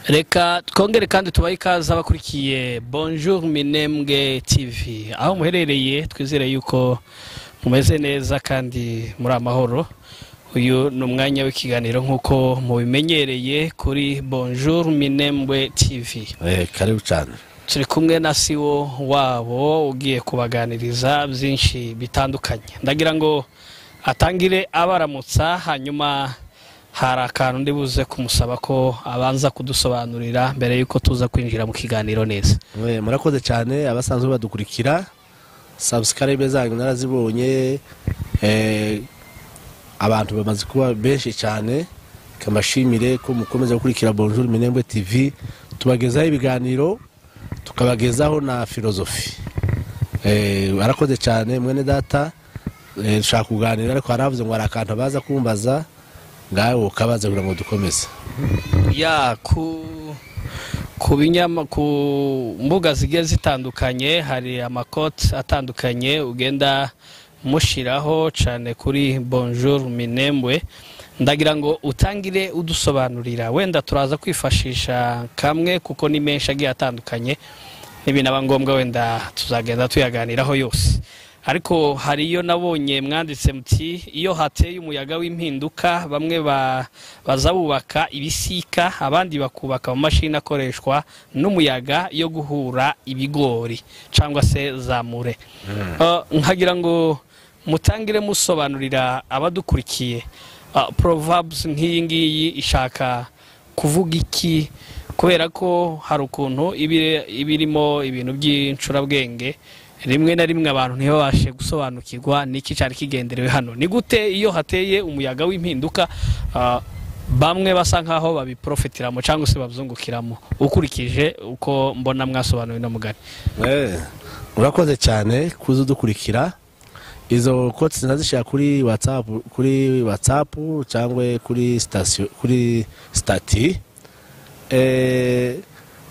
Reka twongere kandi tubahe ikaze abakurikiye Bonjour Minembwe TV aho muherereye. Twizere yuko mumeze neza kandi muri amahoro. Uyu ni umwanya w'ikiganiro nk'uko mubimenyereye kuri Bonjour Minembwe TV. Karibu cyane. Turi kumwe na CEO wabo ugiye kubaganiriza byinshi bitandukanye. Ndagira ngo atangire abaramutsa, hanyuma hari akantu ndi buze kumusaba ko abanza kudusobanurira mbere yuko tuza kwinjira mu kiganiro neza. Murakoze cyane abasanzwe badukurikira, subscribe zanyu narazibonye, abantu bamaze kuba benshi cyane. Kamashimire ko mukomeza gukurikira Bonjour Minembwe TV, tubagezaho ibiganiro, tukabagezaho na filozofi. Arakoze cyane mwene data, dushaka kuganira ariko haravuze ngo hari akantu baza kumbaza, ngaho ukabaza kugira ngo dukomeze. Ya ku binyama ku mbuga zigiye zitandukanye hari amakoti atandukanye ugenda mushiraho cyane kuri Bonjour Minembwe. Ndagira ngo utangire udusobanurira, wenda turaza kwifashisha kamwe kuko ni menshi agiye atandukanye, n'ibinaba ngombwa wenda tuzagenda tuyaganiraho yose. Ariko hari iyo nabonye mwanditse muti iyo hateye umuyaga w'impinduka bamwe baza bubaka ibisika, abandi bakubaka mu mashini akoreshwa n'umuyaga yo guhura ibigori cyangwa se zamure. Nkagira ngo mutangire musobanurira abadukurikiye proverbs nk'iyi ngiyi ishaka kuvuga iki, kubera ko hari ukuntu ibirimo ibintu by'incurabwenge rimwe na rimwe abantu ntibabashe gusobanukirwa niki cyari kigenderewe hano. Ni gute iyo hateye umuyaga w'impinduka bamwe basa nkaho babiprofitiramo cyangwa se babzungukiramo, ukurikije uko mbona mwasobanuye no mugani? Urakoze cyane kuza udukurikira. Izo quotes nazishira kuri WhatsApp, kuri WhatsApp cyangwa kuri station, kuri stati.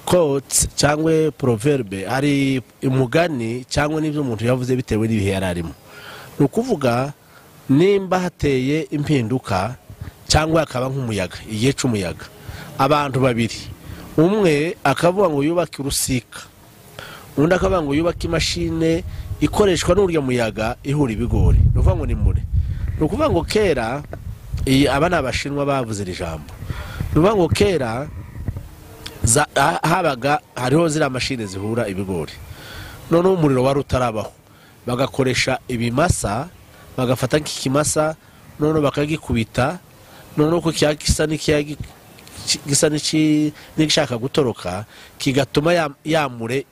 Quotes cyangwa proverbe ari umugani cyangwa n'ibyo umuntu yavuze bitewe n'ibihe yararimo. Ni ukuvuga nimba hateye impinduka cyangwa akaba nk'umuyaga, igihe cy'umuyaga, abantu babiri, umwe akavuga ngo yubake urusika, undi akavuga ngo yubake imashine ikoreshwa n'urya muyaga ihura ibigori. Ni ukuvuga ngo ni mure. Ni ukuvuga ngo kera, aba ni Abashinwa bavuze iri jambo. Ni ukuvuga ngo kera habaga hariho ziriya mashine zihura ibigori, noneho umuriro wari utarabaho, bagakoresha ibimasa, bagafata nk'ikimasa noneho bakagikubita, noneho ko gisa n'igishaka gutoroka kigatuma yamure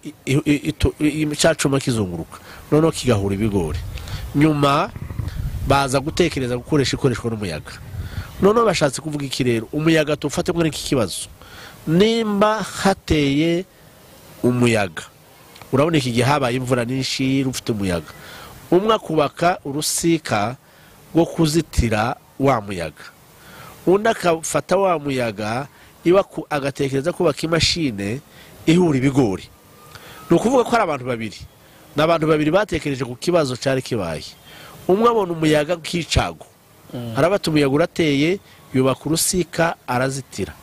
cyacuma kizunguruka, noneho kigahura ibigori. Nyuma baza gutekereza gukoresha ikoreshwa n'umuyaga. Noneho bashatse kuvuga iki rero, umuyaga tufate muri iki kibazo. Nimba hateye umuyaga, urabona iki gihe habaye imvura nyinshi rufite umuyaga, umwe akubaka urusika rwo kuzitira wa muyaga, undi akafata wa muyaga iwa agatekereza kubaka imashine ihura ibigori. Ni ukuvuga ko ari abantu babiri, ni abantu babiri batekereje ku kibazo cyari kibaye. Umwe abona umuyaga nk'icago, arabata umuyaga urateye, yubaka urusika arazitira,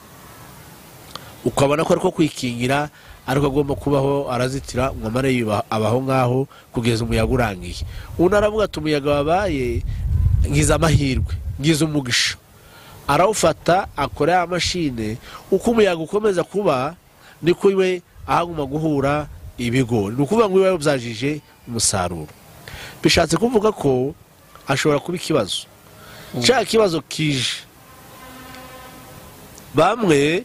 ukabona ko ariko kwikingira ariko agomba kubaho arazitira ngo amare abaho ngaho kugeza umuyaga urangiye. Undi aravuga ati umuyaga wabaye ngize amahirwe, ngize umugisha, arawufata akora ya mashine, uko umuyaga ukomeza kuba niko iwe ahaguma guhura ibigori. Ni ukuvuga ngo iwe byajije umusaruro. Bishatse kuvuga ko ashobora kuba ikibazo, cya kibazo kije bamwe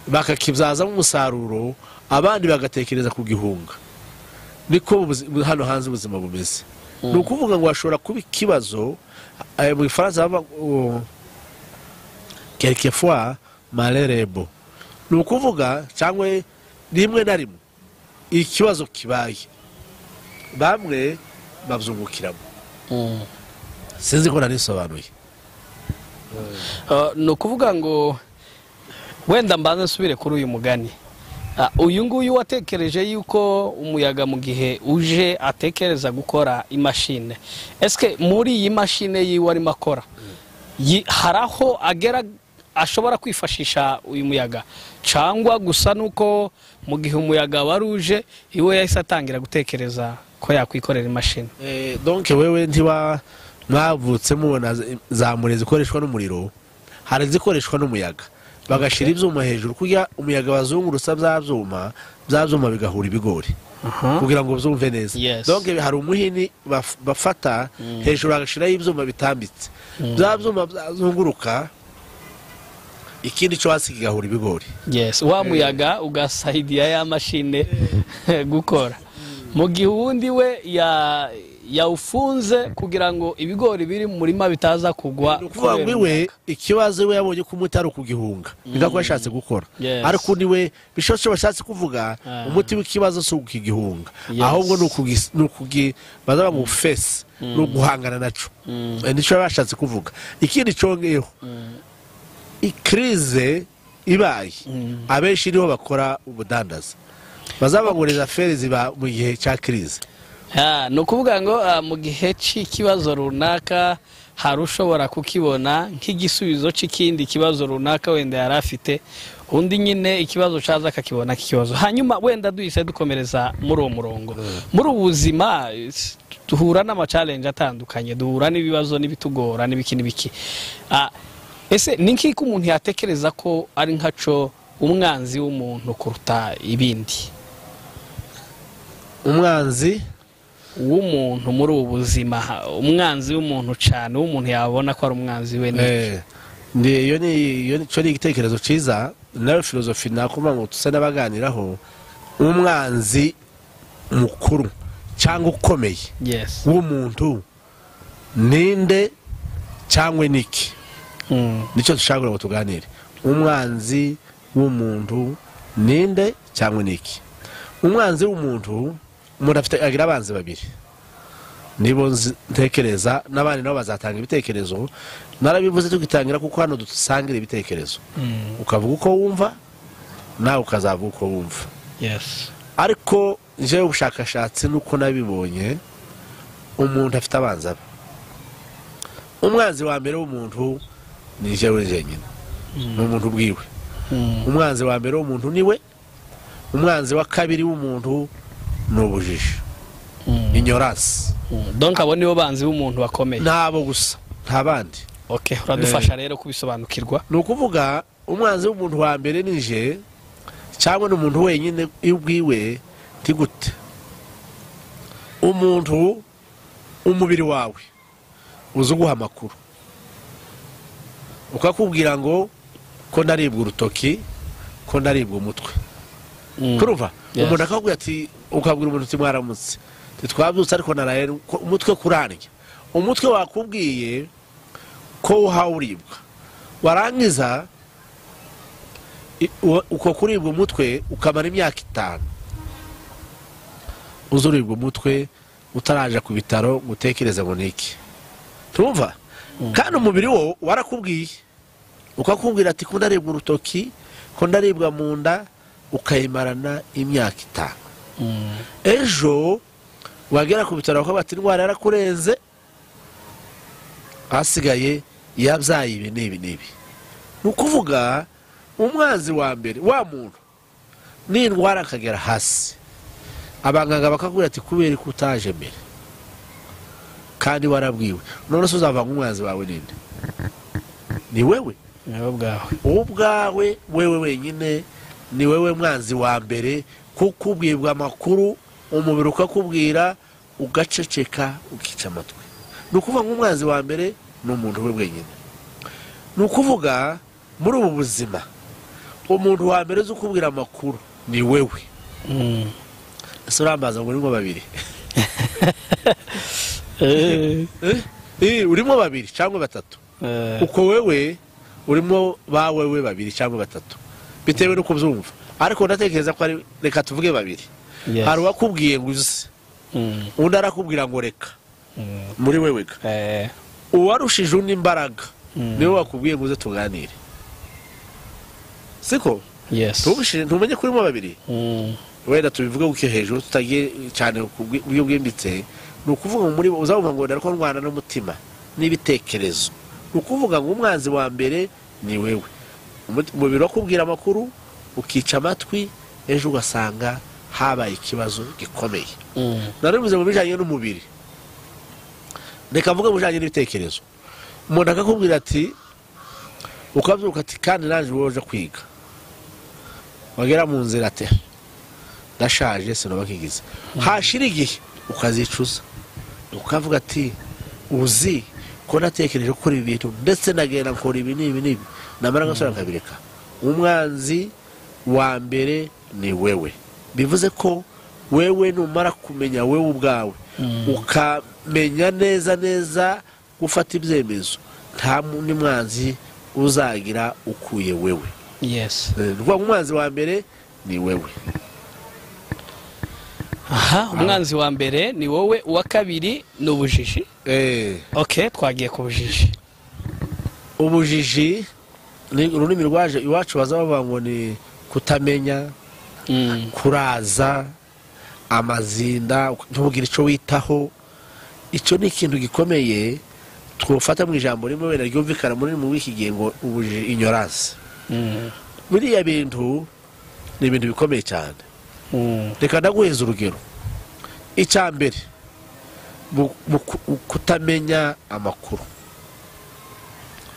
bakakibyaza umusaruro, abandi bagatekereza kugihunga. Niko hano hanze ubuzima bumeze. Ni ukuvuga ngo ashobora kuba ikibazo, mu Gifaransa bavuga quelquefois malheur. Ni ukuvuga cyangwa rimwe na rimwe ikibazo kibaye bamwe babyungukiramo. Sinzi ko narisobanuye. Ni ukuvuga ngo wenda mbanze nsubire kuri uyu mugani. Uyu nguyu watekereje yuko umuyaga mu gihe uje atekereza gukora imashine, eske muri iyi mashine yiwe arimo akora haraho agera ashobora kwifashisha uyu muyaga, cyangwa gusa nuko mu gihe umuyaga waruje iwe yahise atangira gutekereza ko yakwikorera imashini? Donc wewe ntiwa mwavutse mubona za mure zikoreshwa n'umuriro, hari zikoreshwa n'umuyaga, bagashira ibyuma hejuru kugira umuyaga wazungurutsa bya byuma bigahura ibigori kugira ngo byumve neza. Donc hari umuhini bafata hejuru bagashiraho ibyuma bitambitse, bya byuma byazunguruka ikindi cyo hasi kigahura ibigori. Yes, wa muyaga ugasaidia ya mashine gukora. Mu gihe uwundi we yawufunze kugira ngo ibigori biri mu murima bitaza kugwa. Kuvuga ngo iwe ikibazo we yabonye ko umuti ari ukugihunga, bigakwa yashatse gukora. Ariko niwe bishoshe bashatse kuvuga umuti w'ikibazo si ukugihunga, ahubwo nukugi bazaba ngo face no guhangana naco. Nico bashatse kuvuga. Ikindi congeyeho, ikrize ibaye abenshi niho bakora ubudandaza, bazabaguriza feri ziba mu gihe cya krize. No kuvuga ngo mu gihe cy'ikibazo runaka hari ushobora kukibona nk'igisubizo cy'ikindi kibazo runaka wenda yari afite, undi nyine ikibazo cyaza akakibona k'ikibazo. Hanyuma wenda duhise dukomereza muri uwo murongo. Muri ubu buzima duhura n'ama challenge atandukanye, duhura n'ibibazo n'ibitugora n'ibiki n'ibiki. Ese ni nk'iko umuntu yatekereza ko ari nkaco umwanzi w'umuntu kuruta ibindi? Umwanzi w'umuntu muri ubu buzima, umwanzi w'umuntu cyane w'umuntu yabona ko ari umwanzi we ni iyo cyo ni igitekerezo cyiza nawe filosofi nakoma ngo tusa n'abaganiraho. Umwanzi mukuru cyangwa ukomeye w'umuntu ninde cyangwa niki? Nicyo dushaka ngo tuganire. Umwanzi w'umuntu ninde cyangwa niki? Umwanzi w'umuntu, umuntu afite agira abanzi babiri, nibo ntekereza n'abandi nabo bazatanga ibitekerezo. Narabivuze tugitangira kuko hano dusangira ibitekerezo, ukavuga uko wumva nawe ukazavuga uko wumva. Ariko njewe ubushakashatsi nuko nabibonye, umuntu afite abanzi abe. Umwanzi wa mbere w'umuntu ni jewe jenyine, ni umuntu ubwiwe. Umwanzi wa mbere w'umuntu niwe. Umwanzi wa kabiri w'umuntu ni ubujiji, ignorance. Donc abo nibo banzi b'umuntu bakomeye, ntabo gusa nta bandi. Okay, uradufasha rero kubisobanukirwa. Ni ukuvuga umwanzi w'umuntu wa mbere nije cyangwa n'umuntu wenyine ubwiwe. Ntigute umuntu umubiri wawe uzi uguha amakuru ukakubwira ngo ko ndaribwa urutoki, ko ndaribwa umutwe. Kuruva umuntu akakubwira ati, ukabwira umuntu uti mwaramutse titwabyutse ariko naraye umutwe kurarya. Umutwe wakubwiye ko uhawuribwa, warangiza uko kuribwa umutwe ukamara imyaka 5 uzuribwa umutwe utaraje ku bitaro gutekereza ngo niki. Tumva kandi umubiri wo warakubwiye, ukakubwira ati ko ndaribwa urutoki, ko ndaribwa mu nda, ukayimarana imyaka 5. Ejo wagera ku bitaro bakaba bati indwara yarakurenze, hasigaye yabyaye ibi n'ibi n'ibi. Ni ukuvuga umwanzi wa mbere wa muntu n'indwara akagera hasi, abanganga bakakubwira ati kubera ko utaje mbere kandi warabwiwe, none se uzavanga umwanzi wawe ninde? Ni wewe ubwawe, wewe wenyine ni wewe mwanzi wa mbere, kuko ubwibwa amakuru umubiri ukakubwira ugaceceka ukica amatwi. Ni ukuvuga nk'umwanzi wa mbere ni umuntu we wenyine. Ni ukuvuga muri ubu buzima umuntu wa mbere uzi ukubwira amakuru ni wewe. Ese urambaza ngo urimo babiri? Urimo babiri cyangwa batatu, uko wewe urimo ba wewe babiri cyangwa batatu bitewe nuko byumva. Ariko ndatekereza ko ari reka tuvuge babiri. Hari uwakubwiye ngo uze, undi arakubwira ngo reka muri wewe. Uwarushije undi imbaraga niwe wakubwiye ngo uze tuganire, siko? Tumenye ko urimo babiri. Wenda tubivuge uko hejuru tutagiye cyane ku buryo bwimbitse. Ni ukuvuga muri uzavuga ngo ndariko ndwana n'umutima n'ibitekerezo. Ni ukuvuga ngo umwanzi wa mbere ni wewe. Umubiri wakubwira amakuru ukica amatwi, ejo ugasanga habaye ikibazo gikomeye. Narivuze mu bijanye n'umubiri, reka mvuge mu bijanye n'ibitekerezo. Umuntu akakubwira ati, ukabyuka ati kandi naje woje kwiga, wagera mu nzira ati ndashaje sinoba nkigize. Hashira igihe ukazicuza, ukavuga ati uzi ko natekereje gukora ibi bintu ndetse nagenda nkora ibi n'ibi n'ibi, namara ngasubira nkabireka. Umwanzi wa mbere ni wewe. Bivuze ko wewe numara kumenya wewe ubwawe, ukamenya neza neza gufata ibyemezo, nta mundi mwanzi uzagira ukuye wewe. Yes. Rwa umwanzi wa mbere ni wewe. Aha, umwanzi wa mbere ni wowe, uwa kabiri ni ubujiji. Okay, twagiye ku bujiji. Ubujiji ni ururimi rwaje iwacu baza bavuga ngo ni kutamenya, kuraza, amazinda, ntubwire ico witaho. Ico ni ikintu gikomeye twofata mu ijambo rimwe wenda ryumvikana muri mu wiki gihe ngo ubujiji, ignorance. Biriya bintu ni ibintu bikomeye cyane. Reka ndaguheza urugero. Icya mbere, kutamenya amakuru,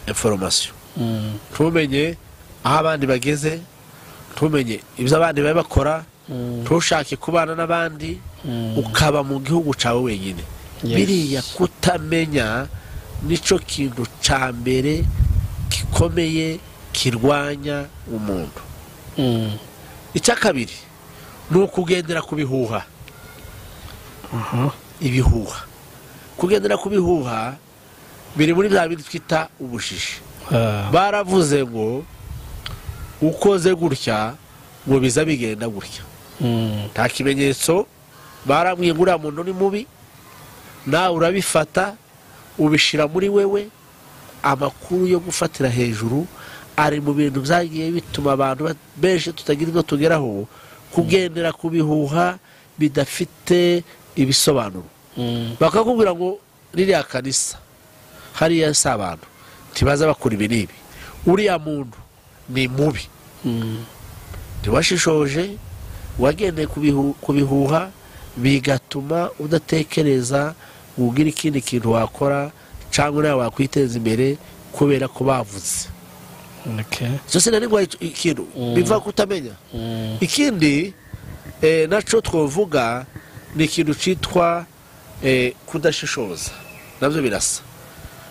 information. Ntumenye aho abandi bageze, ntumenye ibyo abandi bari bakora, ntushake kubana n'abandi, ukaba mu gihugu cyawe wenyine. Biriya kutamenya nico kintu ca mbere gikomeye kirwanya umuntu. Icya kabiri ni ukugendera ku bihuha. Ibihuha, kugendera ku bihuha biri muri bya bindi twita ubujiji. Baravuze ngo ukoze gutya ngo biza bigenda gutya, nta kimenyetso. Barambwiye ngo uriya muntu ni mubi, nawe urabifata ubishira muri wewe. Amakuru yo gufatira hejuru ari mu bintu byagiye bituma abantu benshi tutagira ibyo tugeraho, kugendera ku bihuha bidafite ibisobanuro. Bakakubwira ngo ririya kanisa hariya si abantu ntibaza bakora ibi n'ibi, uriya muntu ni mubi. Ntiwashishoje, wagendeye ku bihuha, bigatuma udatekereza ugira ikindi kintu wakora cyangwa nawe wakwiteza imbere kubera ko bavuze. Zose nari ngo ikintu biva kutamenya. Ikindi naco twovuga ni ikintu citwa kudashishoza, nabyo birasa.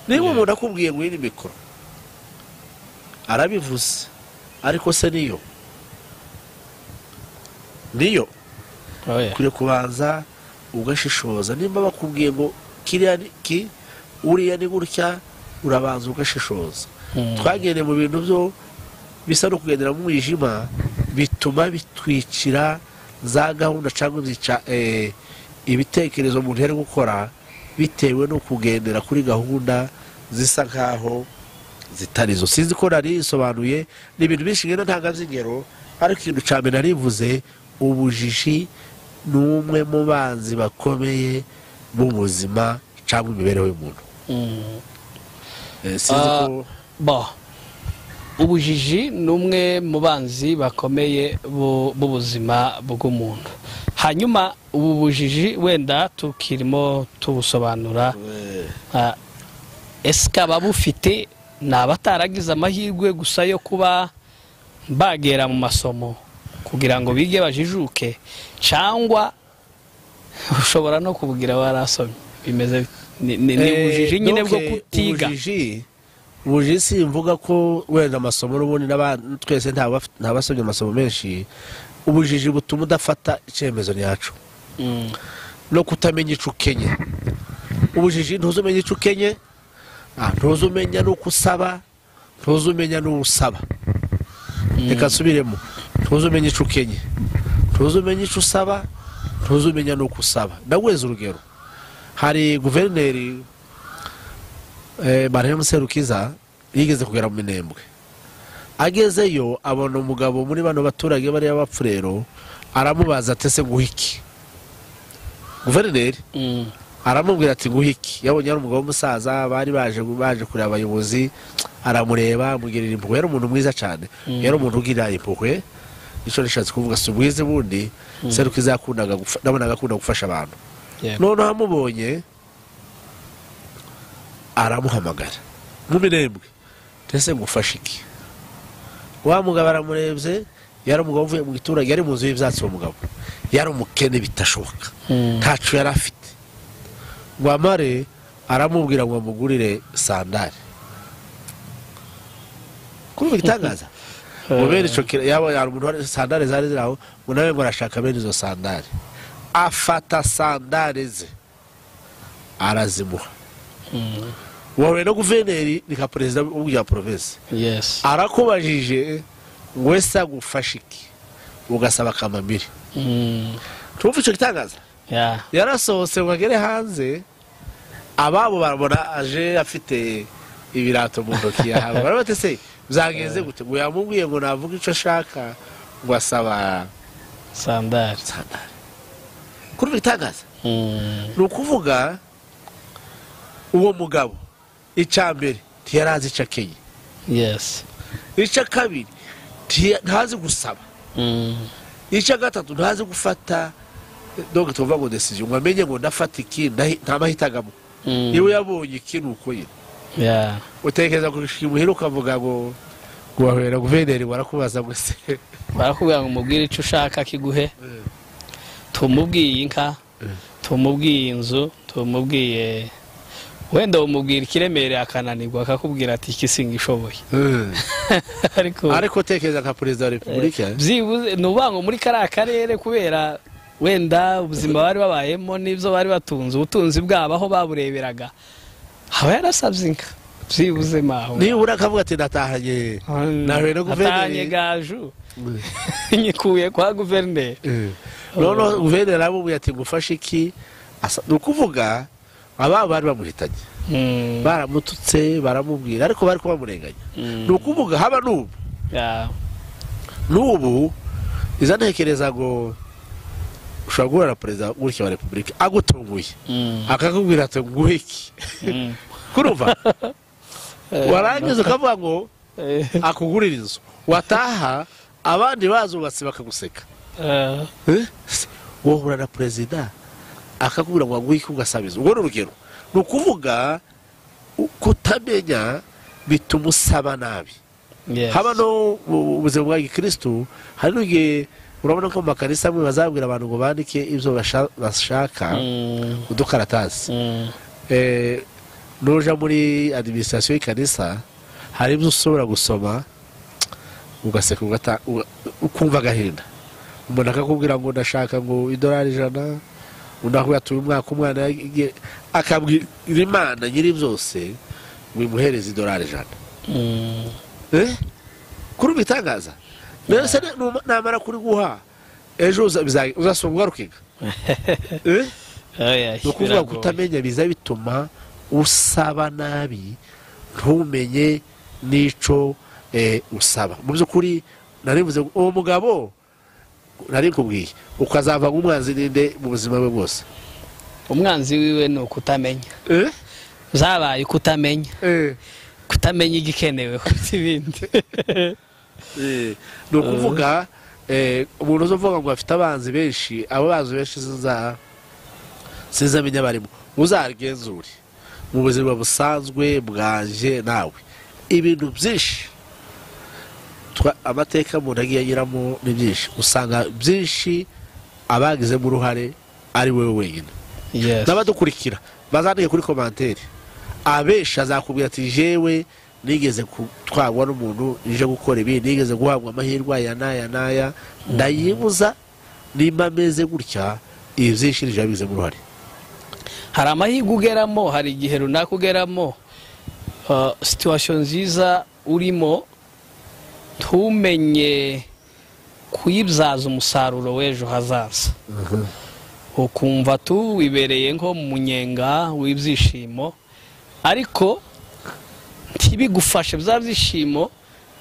Niba umuntu akubwiye ngo iyi mikoro arabivuze, ariko se niyo ukwiye kubanza ugashishoza. Nimba bakubwiye ngo kiriya ki uriya ni gutya, urabanza ugashishoza. Twagendeye mu bintu byo bisa no kugendera mu mwijima, bituma bitwicira za gahunda cyangwa byica ibitekerezo umuntu yari gukora bitewe no kugendera kuri gahunda zisa nkaho zitarizo. Sinzi ko nari isobanuye, ni ibintu byinshi ngenda ntanga by'ingero, ariko ikintu cya mbere narivuze, ubujiji ni umwe mu banzi bakomeye b'ubuzima cyangwa imibereho y'umuntu. Sinzi ko ubujiji ni umwe mu banzi bakomeye b'ubuzima bw'umuntu. Hanyuma ubu bujiji wenda tukirimo tubusobanura, ese ababufite ni abataragize amahirwe gusa yo kuba bagera mu masomo kugira ngo bige bajijuke, cyangwa ushobora no kubwira warasomye? Bimeze ni ubujiji nyine bwo kutiga. Ubujiji simvuga ko wenda amasomo n'ubundi n'abantu twese ntabasomye amasomo menshi. Ubujiji butuma udafata icyemezo nyacu no kutamenya ico ukenye. Ubujiji ntuzumenya ico ukenye, ntuzumenya n'uko usaba, ntuzumenya n'usaba. Reka nsubiremo, ntuzumenya ico ukenye, ntuzumenya ico usaba, ntuzumenya n'uko usaba. Ndaguheza urugero, hari guverineri Barahemu Serukiza yigeze kugera mu Minembwe. Agezeyo abona umugabo muri bano baturage bariya bapfurero, aramubaza ati ese nguha iki? Guverineri Aramubwira ati nguhe iki? Yabonye ari umugabo w'umusaza, bari baje kureba abayobozi, aramureba amugirira impuhwe. Yari umuntu mwiza cyane, yari umuntu ugira impuhwe. Nicyo nishatse kuvuga, si ubwiza bundi Serukiza yakundaga, nabonaga akunda gufasha abantu. Noneho amubonye aramuhamagara mu Minembwe, ndetse ngufashe iki? Wa mugabo aramurebye, yari umugabo uvuye mu giturage, yari mu nzu y'ibyatsi. Uwo mugabo yari umukene bitashoboka, ntaco yari afite. Ngo amare aramubwira ngo amugurire sandari. Kuri igitangaza ngo bene ico yaba yari umuntu wari sandari zari ziraho, ngo nawe ngo arashaka bene izo sandari. Afata sandari ze arazimuha. Wahuye no guverineri ni nka perezida w'ubwa province. Yes. Arakubajije ngo ese agufashe iki? Ugasaba kamambiri. Tumva ico gitangaza? Yeah. Yarasohotse ngo agere hanze, ababo barabona aje afite ibirato mu ntoki yahawe. Barabate se byagenze gute? Ngo yamubwiye ngo navuga ico ashaka, ngo asaba sandari. Sandari. Kuri bitangaza. Ni ukuvuga uwo mugabo icambere ntiyarazi ico akenye. Yes. Ica kabiri ntazi gusaba. Ica gatatu ntazi gufata donc tuvuga ngo decision, ngo amenye ngo ndafata iki, nta mahitagamo. Iwe yabonye iki nuko yine. Yeah. Utekereza kushika ukavuga ngo guhera guverineri warakubaza ngo se barakubwira ngo mubwire ico ushaka kiguhe. Tumubwiye inka, tumubwiye inzu, tumubwiye wenda umubwira ikiremere akananirwa akakubwira ati iki singishoboye. Ariko tekereza nka perezida wa Republika byibuze nubango muri kara karere, kubera wenda ubuzima bari babayemo n'ibyo bari batunze, ubutunzi bwabo aho babureberaga, haba yarasabye inka byibuze maho. Nibura akavuga ati natahanye nawe no guverineri gaju nyikuye kwa guverineri. Noneho guverineri aramubwira ati ngufashe iki? Ni ukuvuga aba bari bamuhitanye, baramututse, baramubwira, ariko bari kubamurenganya. Ni ukuvuga haba n'ubu n'ubu iza ntekereza ngo ushobora guhura na perezida gutya wa Republika agutunguye akakubwira ati nguhe iki? Kurumva warangiza ukavuga ngo akugurira inzu, wataha abandi bazubatse bakaguseka. Wohura na perezida akakubwira ngo aguhe iki ugasaba inzu. Ubwo ni urugero. Ni ukuvuga kutamenya bituma usaba nabi. Haba no mu buzima bwa gikristu hari n'igihe urabona ko mu makanisa amwe bazabwira abantu ngo bandike ibyo bashaka udukaratasi. Nuja muri administration y'ikanisa hari ibyo ushobora gusoma ugaseka ukumva agahinda. Umuntu akakubwira ngo ndashaka ngo $100, undi akubwira ati uyu mwaka umwana akabwira Imana nyiri byose ngo imuhereze $100. Kuri bitangaza. Rero se namara kuri guha ejo uzasonga ugarukiga. Ni ukuvuga kutamenya biza bituma usaba nabi, ntumenye n'ico usaba. Mu by'ukuri narivuze uwo mugabo nari kubwiye ukazava nk'umwanzi ninde mu buzima bwe bwose. Umwanzi wiwe ni ukutamenya. Zabaye kutamenya. Kutamenya igikenewe kuruta ibindi. Ni ukuvuga umuntu uzovuga ngo afite abanzi benshi, abo banzi benshi sinzamenya barimo. Uzagenzure mu buzima busanzwe bwanje nawe ibintu byinshi amateka umuntu agiye anyuramo ni byinshi, usanga byinshi abagizemo uruhare ari wowe wenyine. N'abadukurikira bazandike kuri commentaire, abenshi azakubwira ati jewe nigeze gutwarwa n'umuntu nije gukora ibi, nigeze guhabwa amahirwe aya n'aya n'aya, ndayibuza nimba ameze gutya, ibi byinshi nije abigizemo uruhare. Hari amahirwe ugeramo, hari igihe runaka ugeramo, situation nziza urimo ntumenye kuyibyaza umusaruro w'ejo hazaza. Ukumva tu wibereye nko mu munyenga w'ibyishimo, ariko ntibigufashe bya byishimo,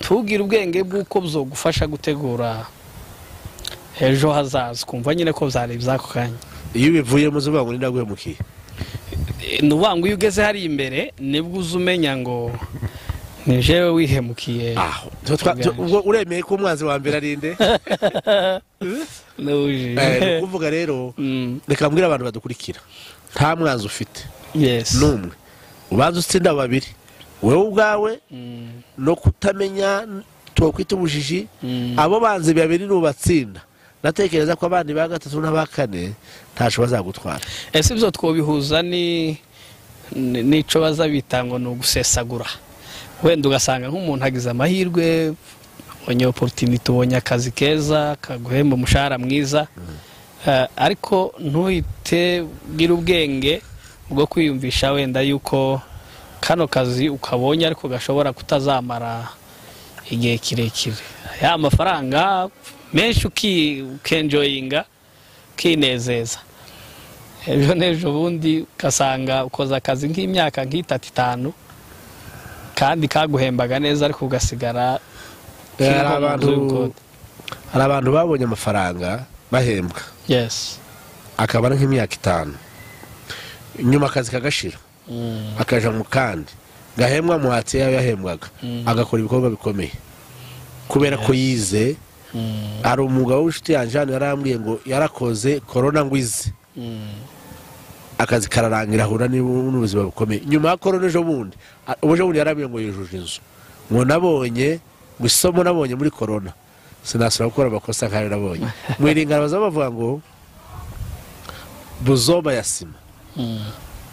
ntugire ubwenge bw'uko bizogufasha gutegura ejo hazaza, ukumva nyine ko byari iby'ako kanya. Iyo ubivuyemo uzuvuga ngo ndaguhemukiye. Nuvuga ngo iyo ugeze hari imbere nibwo uza umenya ngo ni jewe wihemukiye. Aho ubwo uremeye ko umwanzi wa mbere ari nde? Ni ukuvuga rero reka mbwira abantu badukurikira, nta mwanzi ufite n'umwe, ubanza utsinda babiri, wowe ubwawe no kutamenya twokwita ubujiji. Abo banzi babiri nubatsinda, natekereza ko abandi ba gatatu n'aba kane ntaco bazagutwara. Ese ibyo twobihuza ni nico bazabita ngo ni ugusesagura? Wenda ugasanga nk'umuntu agize amahirwe, ubonye opportunity, ubonye akazi keza kaguhemba umushahara mwiza, ariko ntuhite ugira ubwenge bwo kwiyumvisha wenda yuko kano kazi ukabonye ariko gashobora kutazamara igihe kirekire, ya mafaranga menshi ukenjoyinga ukinezeza, ejo n'ejo bundi ugasanga ukoze akazi nk'imyaka nk'itatu itanu kandi kaguhembaga neza, ariko ugasigara. Hari abantu babonye amafaranga bahembwa, akabara nk'imyaka 5, nyuma akazi kagashira, akaja mu kandi gahembwa muhatsi yayo yahembwaga, agakora ibikorwa bikomeye kubera ko yize. Hari umugabo w'inshuti yanjye hano yarambwiye ngo yarakoze korona ngo ize, akazi kararangira, ahura n'ubuzima bukomeye. Nyuma ya korona ejo bundi yarambwiye ngo yujuje inzu, ngo nabonye ngo isomo nabonye muri korona sinasubira gukora amakosa nk'ayo nabonye. Mwiringana baza bavuga ngo buzoba ya sima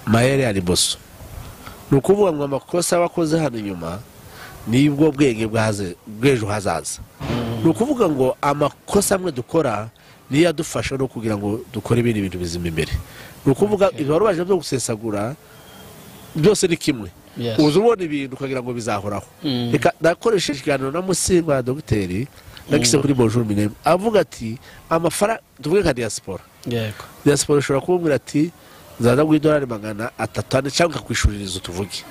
mayere ya riboso. Ni ukuvuga ngo amakosa wakoze hano inyuma nibwo bwenge bw'ejo hazaza. Ni ukuvuga ngo amakosa amwe dukora niyo adufasha no kugira ngo dukore ibindi bintu bizima imbere. Ni ukuvuga ibibazo byo gusesagura byose ni kimwe, uza ubona ibintu ukagira ngo bizahoraho. Reka nakoresheje ikiganiro na Musinga dogiteri nagise kuri Bonjour Minembwe, avuga ati amafaranga tuvuge nka diaspora, diaspora ishobora kumubwira ati nzaza guha idolari 300 cyangwa nkakwishurira inzu tuvuge,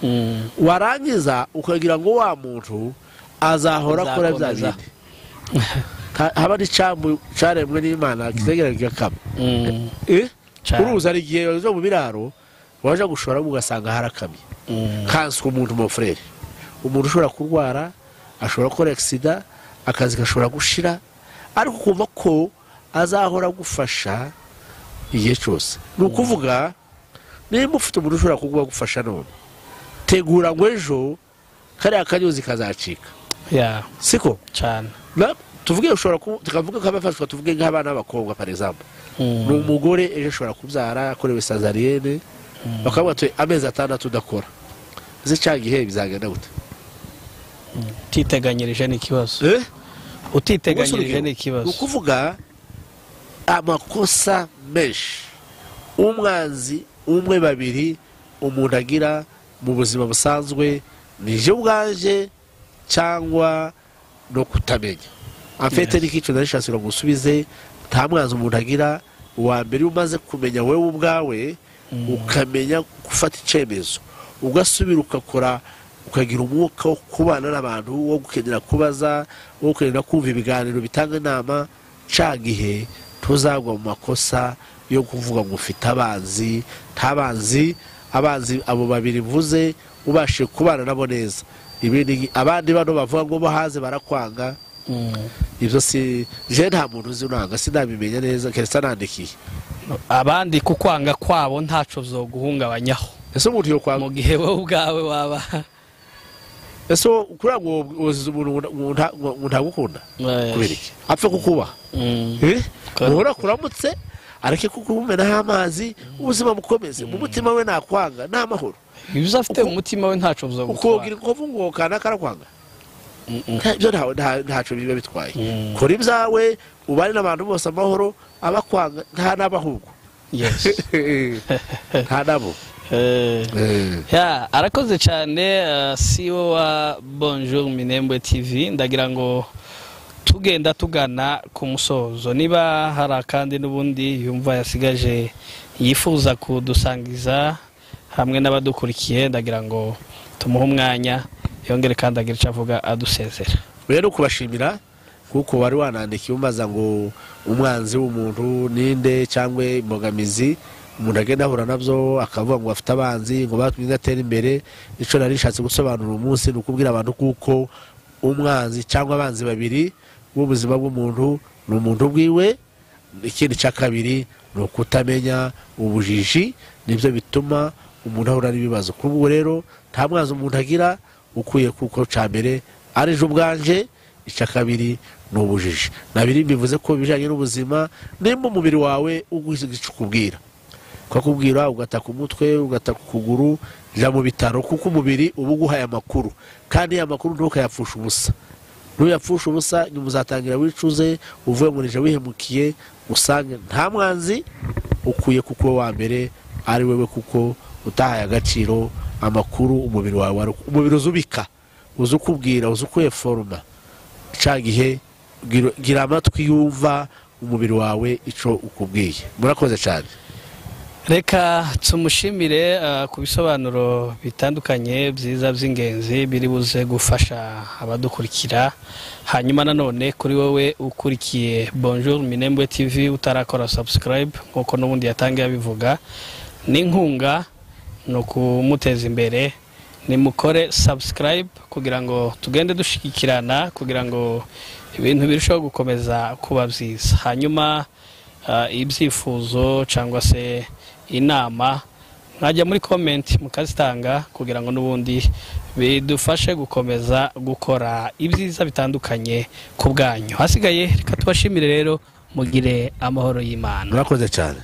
warangiza ukagira ngo wa muntu azahora akora bya bindi. Haba n'icambu caremwe n'Imana kitegera kigakama. Uruza ari igihe zo mu biraro waje gushora ugasanga harakamye. Kanswe umuntu mu frere, umuntu ushobora kurwara, ashobora gukora accident, akazi gashobora gushira, ariko kumva ko azahora gufasha igihe cyose. Ni ukuvuga niba ufite umuntu ushobora kuguha gufasha none, tegura ngo ejo kariya kanyuzi kazacika. Siko cyane. Tuvuge ushobora tukavuga ko abafashwa, tuvuge nk'abana b'abakobwa par exemple, ni umugore ejo ashobora kubyara akorewe césarienne, bakavuga ati amezi 6 udakora, ese cya gihe bizagenda gute? Utiteganyirije ni ikibazo. Utiteganyirije ni ikibazo. Ukuvuga amakosa menshi umwanzi umwe babiri umuntu agira mu buzima busanzwe nije ubwanje cyangwa no kutamenya. Afete n'ikico narishasira ngo usubize, nta mwanzi umuntu agira. Uwa mbere umaze kumenya wewe ubwawe, ukamenya gufata icyemezo, ugasubira ukakora, ukagira umwuka wo kubana n'abantu, wo gukenera kubaza, wo gukenera kumva ibiganiro bitanga inama, ca gihe tuzagwa mu makosa yo kuvuga ngo ufite abanzi. Nta banzi, abanzi abo babiri mvuze ubashe kubana nabo neza. Ibindi abandi bano bavuga ngo bo haze barakwanga, ibyo si je nta muntu uzi unanga, sinabimenya neza keretse nandikiye. Abandi kukwanga kwabo ntaco vyoguhungabanyaho. Ese umuntu yo kwanga mu gihe wowe ubwawe waba ese kuri ngo uziza umuntu ngo ntagukunda kubera iki? Apfe kukuba uhora kuramutse areke kukumenaho amazi, ubuzima bukomeze mu mutima we nakwanga nta mahoro. Ibyo afite mu mutima we ntaco vyogukwanga. Ukogira inkovu ngo kana karakwanga, ibyo ntaco biba bitwaye. Kora ibyawe ubane n'abantu bose amahoro, abakwanga nta n'abahubwo. Nta nabo. Arakoze cyane CEO wa Bonjour Minembwe TV. Ndagira ngo tugenda tugana ku musozo, niba hari akandi n'ubundi yumva yasigaje yifuza kudusangiza hamwe n'abadukurikiye, ndagira ngo tumuhe umwanya yongere kandi agira icyo avuga adusezera. Rero kubashimira kuko wari wanandikiye umbaza ngo umwanzi w'umuntu ninde cyangwa imbogamizi. Umuntu agenda ahura nabyo akavuga ngo afite abanzi, ngo batumye atera imbere. Icyo nari nishatse gusobanura uyu munsi ni ukubwira abantu kuko umwanzi cyangwa abanzi babiri b'ubuzima bw'umuntu ni umuntu bwiwe. Ikindi cya kabiri ni ukutamenya, ubujiji, nibyo bituma umuntu ahura n'ibibazo. Kuri ubu rero nta mwanzi umuntu agira ukwiye, kuko cya mbere ari ejo ubwanje, icya kabiri ni ubujiji. Nabiri bivuze ko ibijyanye n'ubuzima, nimba umubiri wawe ukubwira ukakubwira ugataka umutwe, ugataka ukuguru, jya mu bitaro, kuko umubiri uba uguhaye amakuru, kandi aya makuru ntukayapfushe ubusa. Ntuyapfushe ubusa, nyuma uzatangira wicuze, uvuye ngo nije wihemukiye, usange nta mwanzi ukwiye, kuko wa mbere ari wewe, kuko utahaye agaciro amakuru umubiri wawe. Umubiri uzubika, uzi ukubwira, uzi ukweforoma. Cya gihe gira amatwi yumva umubiri wawe icyo ukubwiye. Murakoze cyane. Reka tumushimire ku bisobanuro bitandukanye byiza by'ingenzi biri buze gufasha abadukurikira. Hanyuma nanone kuri wowe ukurikiye Bonjour Minembwe TV utarakora subscribe, nkuko n'ubundi yatangiye abivuga, n'inkunga ni ukumuteza imbere, nimukore subscribe kugira ngo tugende dushigikirana, kugira ngo ibintu birusheho gukomeza kuba byiza. Hanyuma ibyifuzo cyangwa se inama mwajya muri comment mukazitanga, kugira ngo n'ubundi bidufashe gukomeza gukora ibyiza bitandukanye ku bwanyu. Hasigaye reka tubashimire rero, mugire amahoro y'Imana. Murakoze cyane.